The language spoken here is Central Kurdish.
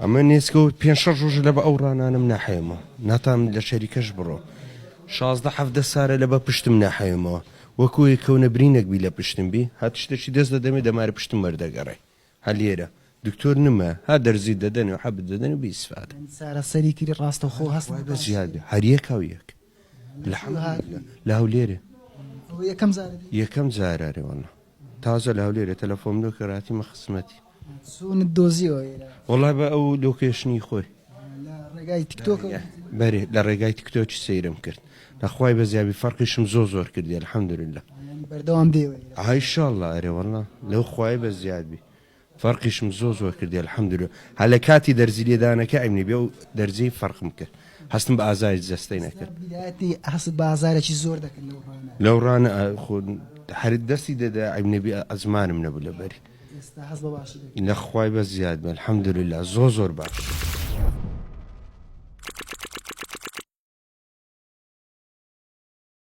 ئەمە نێچکە و پێنج شەش ڕۆژە لە بە ئەو ڕانانم ناحەوێمەوە ناتام لە شەریکەش بڕۆ 16 حەڤدە سارە لە بە پشتم ناحەوێمەوە وەکو یە کەونە برینێک بی لە پشتم بی هەر شتێکی دەست دەدەمێ دەمارە پشتم وەردەگەڕێ هە لێرە دکتۆر نمە ها دەرزی دەدەن و حەبت دەدەن و بی ئیسفادە. یانی چارەسەری کردی ڕاستەوخۆ هەست وای بەس زیاد بێ هەر یەکا و یەک الحمدللە لە هەولێرێ. ئەوە یەکەم جارە دێی؟ یەکەم جارە ئەرێ واللە تازە لە هەولێرێ تەلەفۆم لۆ کرد هاتیمە خزمەتی. چۆنت دۆزیەوە ئێرە؟ وەڵا بە ئەو لۆکێشنی خۆی. لە ڕێگای تیکتۆکەوە؟ بەرێ لە ڕێگای تیکتۆکی سەیرم کرد لە خوای بەزیابی فەرقیشم زۆر زۆر کردی الحمدللە. یانی بەردەوام دێیەوە ئێرە؟ ئیشاڵڵا ئەرێ وەڵا لەو خوای بەزیاد بی فەرقیشم زۆر زۆر کردی الحمدللە هە لە کاتی دەرزی لێدانەکە عیب نەبی ئەو دەرزیەی فەرقم کرد هەستم بە ئازاری جەستەی نەکرد. بیدایەتی هەست بە ئازارێکی زۆر دەکرد لەو ڕانە؟ لەو ڕانە خۆ هەر دەستی دەدا عیب نەبی ئەزمانم نەبوو لەبەری. ئێستا هەست بە باشی دەکەی؟ لە خوای بەس زیاد بێ الحمدللە زۆر زۆر باش بوو.